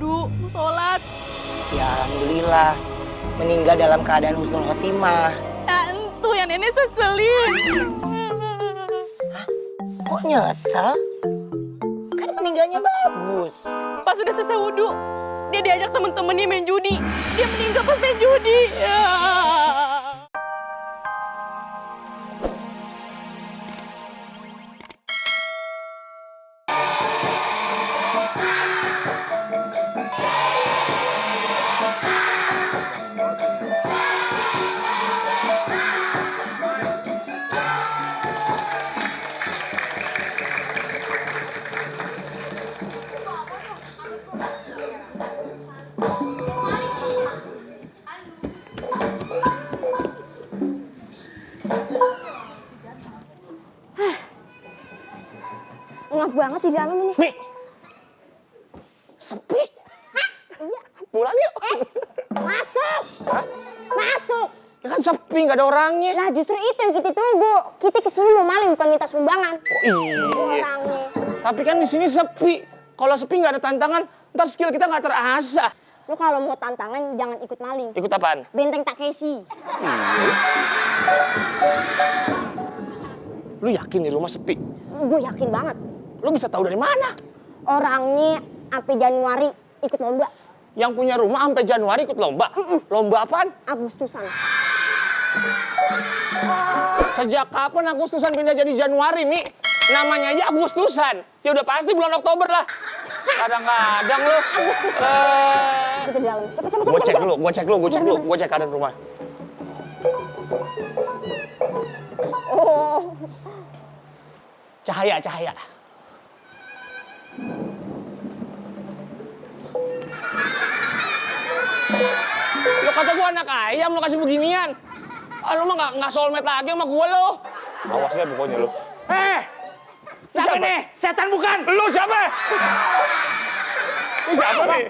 wudhu, mau sholat. Ya alhamdulillah, meninggal dalam keadaan husnul khotimah. Ya entu yang nenek seselin. Kok nyesel? Kan meninggalnya bagus. Pas udah selesai wudhu, dia diajak temen-temennya main judi. Dia meninggal pas main judi. Ya. Ngap banget di dalam ini. Mi, sepi. Iya. Pulang yuk. Masuk. Hah? Masuk. Ya kan sepi, nggak ada orangnya. Nah justru itu yang kita tunggu. Kita kesini mau maling bukan minta sumbangan. Iya. Orangnya. Tapi kan di sini sepi. Kalau sepi nggak ada tantangan, ntar skill kita nggak terasah. Lu kalau mau tantangan jangan ikut maling. Ikut apaan? Benteng Takeshi. Lu yakin di rumah sepi? Gue yakin banget. Lu bisa tahu dari mana? Orangnya sampai Januari ikut lomba. Yang punya rumah sampai Januari ikut lomba? Lomba apaan? Agustusan. Sejak kapan Agustusan pindah jadi Januari, Mi? Namanya aja Agustusan. Ya udah pasti bulan Oktober lah. Kadang-kadang lu. Kita di dalam. Cepet. Gue cek dulu. Gue cek keadaan rumah. Oh. Cahaya. Lo kata gue anak ayam, lo kasih beginian. Ah, lo mah nggak soulmate lagi sama gue lo. Awas deh pokoknya lo. Siapa nih? Setan bukan? Lo siapa? Lo siapa nih?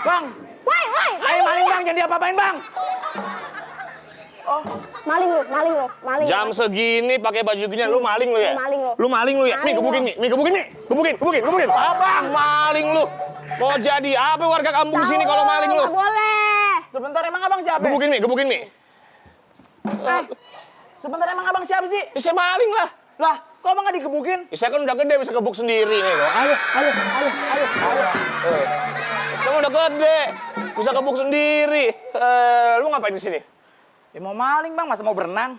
Bang, Woi. ayo maling bang, jangan diapa-apain bang. Maling lo. Jam segini pakai baju gini, lu maling lu ya? Maling lu. Lu maling lu ya? Mi, Maling gebukin. Abang, maling lu. Mau jadi apa warga kampung sini kalau maling lu? Nggak boleh. Sebentar emang abang siapa? Gebukin Mi. Sebentar emang abang siapa sih? Ya, saya maling lah. Lah, kok abang nggak digebukin? Ya, saya kan udah gede bisa gebuk sendiri nih kok. Ayo. Kamu udah gede, bisa gebuk sendiri. Lu ngapain di sini? Ya mau maling bang, masa mau berenang?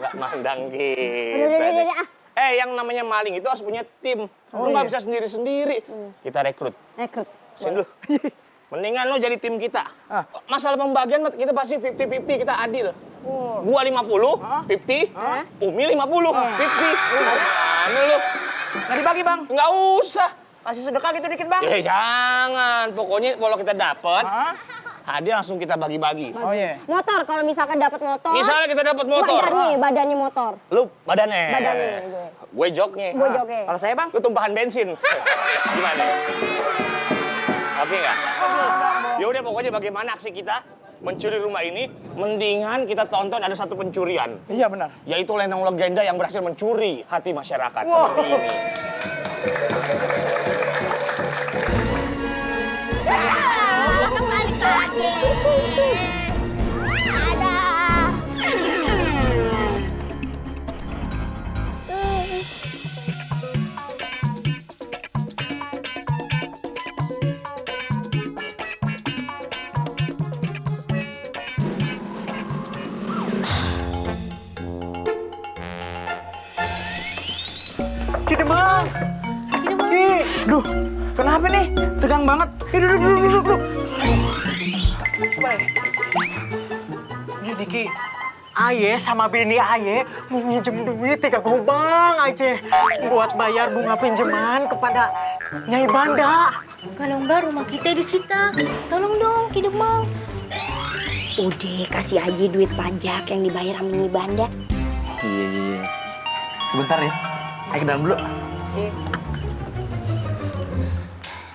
Nggak mandang gitu. Udah. Yang namanya maling itu harus punya tim. Lu nggak bisa sendiri-sendiri. Kita rekrut. Sini dulu. Mendingan lu jadi tim kita. Masalah pembagian kita pasti 50-50, kita adil. Gua 50, 50, Umi 50, 50. Mana lu? Nggak dibagi bang? Nggak usah. Kasih sedekah gitu dikit bang. Jangan. Pokoknya kalau kita dapat, hadiah langsung kita bagi-bagi. Oh iya. Motor, kalau misalkan dapat motor. Misalnya kita dapat motor. Badannya motor. Lu badannya. Badannya, Gue joknya. Gue joget. Kalau saya bang? Lu tumpahan bensin. Gimana? Oke nggak? Ya udah pokoknya bagaimana aksi kita mencuri rumah ini, mendingan kita tonton ada satu pencurian. Iya benar. Yaitu lenong legenda yang berhasil mencuri hati masyarakat seperti ini. Kembali lagi. Ada. Kidemang. Duh, kenapa nih? Tegang banget. Duduk. Coba ya. Gini Ki, Aye sama bini Aye mau minjem duit 3 gobang aja buat bayar bunga pinjaman kepada Nyai Banda. Kalau enggak rumah kita disita. Tolong dong, Kidemang. Udah, kasih aja duit pajak yang dibayar sama Nyai Banda. Iya. Sebentar ya. Ayo ke dalam dulu.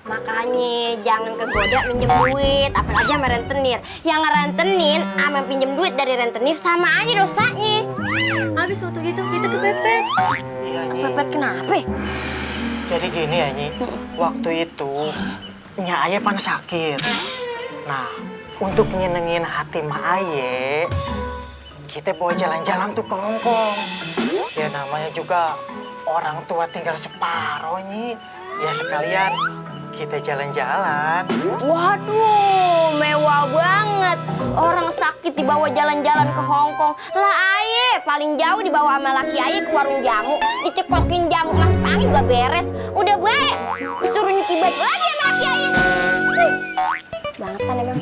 Makanya jangan kegoda minjem duit, apalagi sama rentenir. Yang ngerentenin sama pinjem duit dari rentenir sama aja dosanya. Habis waktu gitu kita kepepet. Iya, Kepepet kenapa? Jadi gini ya, Nyi. Waktu itu Nya Aye pan sakit. Nah, untuk nyenengin hati Ma Aye, kita bawa jalan-jalan tuh ke Hongkong. Ya namanya juga orang tua tinggal separoh Nyi. Ya sekalian kita jalan-jalan. Waduh, mewah banget. Orang sakit dibawa jalan-jalan ke Hongkong. Lah Aye, paling jauh dibawa sama laki Aye ke warung jamu. Dicekokin jamu mas pangi juga beres. Udah baik, disuruh nyuci baju lagi sama laki Aye. Bangetan emang.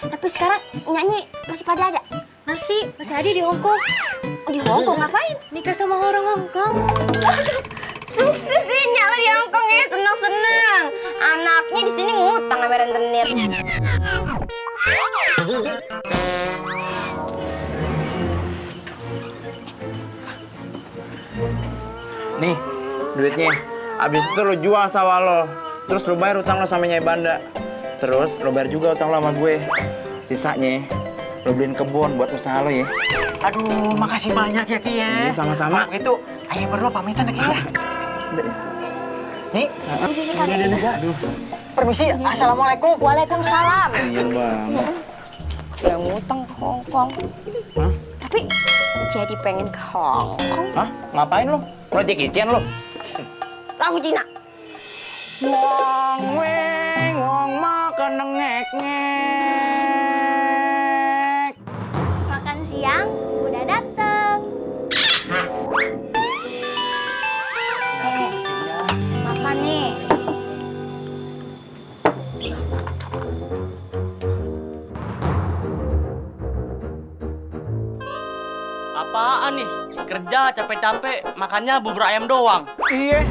Tapi sekarang nyanyi masih pada ada? Masih ada di Hongkong. Di Hongkong ngapain? Nikah sama orang Hongkong. Sukses sih nyala di Hongkong ya, seneng-seneng. Anaknya di sini ngutang sama rentenir. Nih, duitnya. Abis itu lo jual sawah lo. Terus lo bayar utang lo sama Nyai Banda. Terus lo bayar juga utang lo sama gue. Sisanya lo beliin kebun buat usaha lo ya. Aduh, makasih banyak ya Ki ya. Iya, sama-sama. Kalau gitu, Aye berdua pamitan ya Ki ya. Nih, Aduh, permisi. Assalamualaikum. Waalaikumsalam. iya banget. Yang ngutang ke Hongkong. Hah? Tapi jadi pengen ke Hongkong. Hah? Ngapain lo? Project kitchen lo? Lagu Cina. Wong weng, wong makan ngek-ngek. Makan siang udah dateng. Makan nih. Apaan nih? Kerja capek-capek, makannya bubur ayam doang. Iya,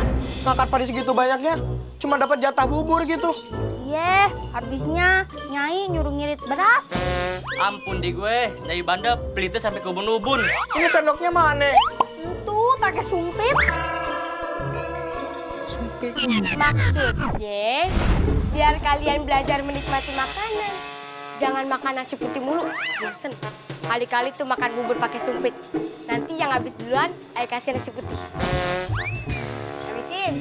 ngangkat pada segitu banyaknya, cuma dapat jatah bubur gitu. Iya, habisnya Nyai nyuruh ngirit beras. Ampun di gue, Nyai Banda pelitnya sampai ke ubun-ubun. Ini sendoknya mana? Itu pakai sumpit. Maksudnya, biar kalian belajar menikmati makanan. Jangan makan nasi putih mulu, bosen. Kali-kali tuh makan bubur pakai sumpit. Nanti yang habis duluan, Ayo kasih nasi putih. Habisin.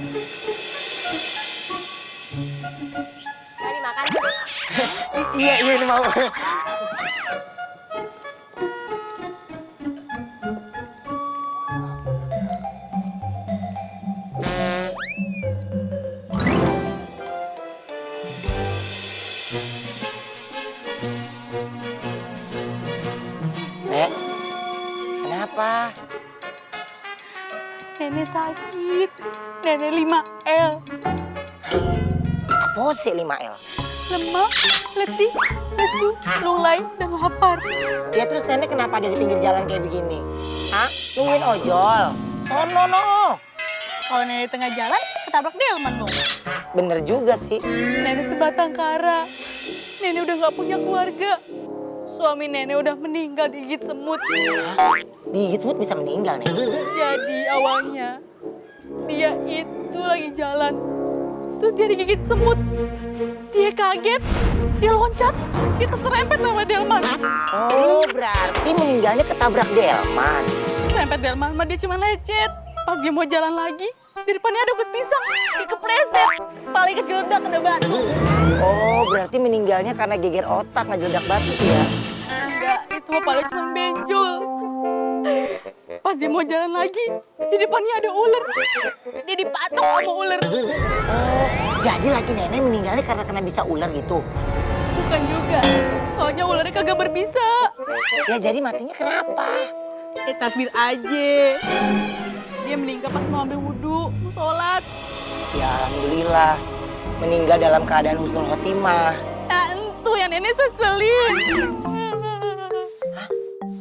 Jadi makan. Iya, ini mau. Nek, kenapa? Nenek sakit. Nenek 5L. Apa sih 5L? Lemah, letih, lesu, lulai, dan lapar. Ya terus nenek kenapa ada di pinggir jalan kayak begini? Hah? Nungguin ojol? Sono no. Kalau nenek tengah jalan, ketabrak delman dong. Bener juga sih. Nenek sebatang kara. Nenek udah gak punya keluarga. Suami nenek udah meninggal digigit semut. Digigit semut bisa meninggal nih. Jadi awalnya dia itu lagi jalan. Terus dia digigit semut. Dia kaget. Dia loncat. Dia keserempet sama delman. Oh berarti meninggalnya ketabrak delman. Serempet delman mah dia cuma lecet. Pas dia mau jalan lagi, di depannya ada kulit pisang. Dikepleset. Paling kecil ledak kena batu. Oh berarti meninggalnya karena geger otak ngejeledak batu ya? Enggak, itu mah paling cuma benjol. Pas dia mau jalan lagi, di depannya ada ular. Dia dipatok sama ular. Oh jadi laki nenek meninggalnya karena kena bisa ular gitu? Bukan juga, soalnya ularnya kagak berbisa. Ya jadi matinya kenapa? Takdir aja. Dia meninggal pas mau ambil wudhu, mau sholat. Ya alhamdulillah. Meninggal dalam keadaan husnul khotimah. Nah entuh yang nenek seselin.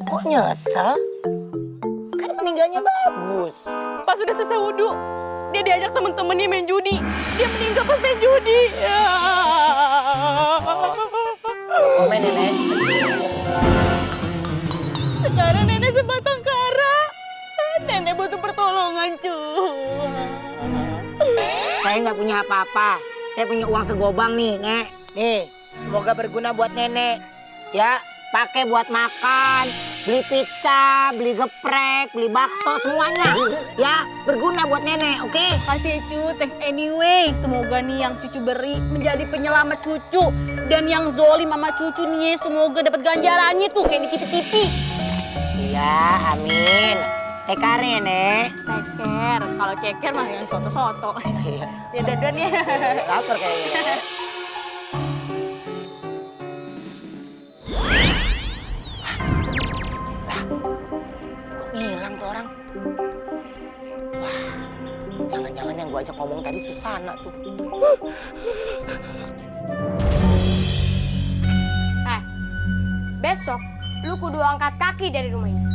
Kok nyesel? Kan meninggalnya bagus. Pas udah selesai wudhu, dia diajak temen-temennya main judi. Dia meninggal pas main judi. Komen nenek. Sekarang nenek sebatang kara. Nenek butuh pertolongan, cuy. Saya nggak punya apa-apa. Saya punya uang segobang nih, Nek. Nih, semoga berguna buat nenek. Ya, pakai buat makan, Beli pizza, beli geprek, beli bakso, semuanya. Ya, berguna buat nenek, oke? Kasih cu, thanks anyway. Semoga nih yang cucu beri menjadi penyelamat cucu. Dan yang zolim sama cucu nih semoga dapat ganjarannya tuh kayak di TV-TV. Iya, amin. Tekar ya, Nek. Ceker, kalau ceker mah yang soto-soto. Ya dadan ya. Lapar kayaknya, Nek. Kok ngilang tuh orang? Wah, jangan-jangan yang gua ajak ngomong tadi Susana tuh. Besok lu kudu angkat kaki dari rumah ini.